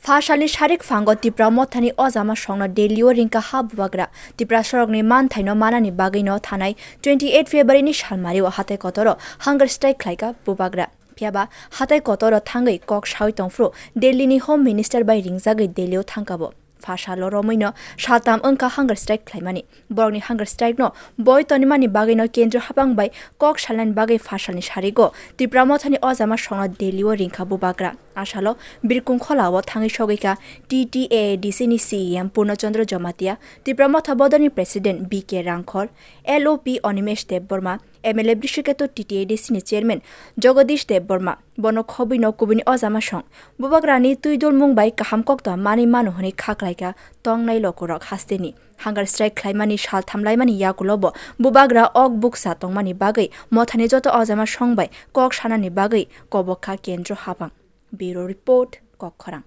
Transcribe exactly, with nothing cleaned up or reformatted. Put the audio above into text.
Pha salni sarik phango Tipra Mothani Ojama Songno Delhi o ringkha ha bubagra. Tiprasarokni manthaino manani bagwino thanai twenty eight February ni salmario hatai kotoro hunger strike khlaikha bubagra. Phiyaba hatai kotoro thangwi kok sawi tongphuru Delhi ni Home Minister bai ringjagwi Delhi o thangkha bo. Pha salo romwino saltam wngkha hunger strike khlaimani. Borokni hunger strike no boi tonimani bagwino kendro hapang bai kok salnani bagwi pha salni sarigo Tipra Mothani Ojama Songno Delhi o ringkha bubagra. Asalo Birkung Khola o thangwi sogwikha T T A A D C ni C E M Purno Chandra Jamatia, Tipra Motha Bodolni President B K Rangkhol, L O P Animesh Debbarma, M L A Brisiketu T T A D C ni Chairman Jagadish Debbarma. Bono khobwino kubuni Ojama Song bubagrani twidulmung bai kaham koktwma manwi mano hwnwi kha klaikha tongnai lokorok hasteni. Hunger strike khlaimani saltham laimani yagulo bo bubagra ok buksa tongmani bagwi mothani joto Ojama Song bai kok sanani bagwi kobok kha kendro hapang. Bureau Report, Kokkhorang.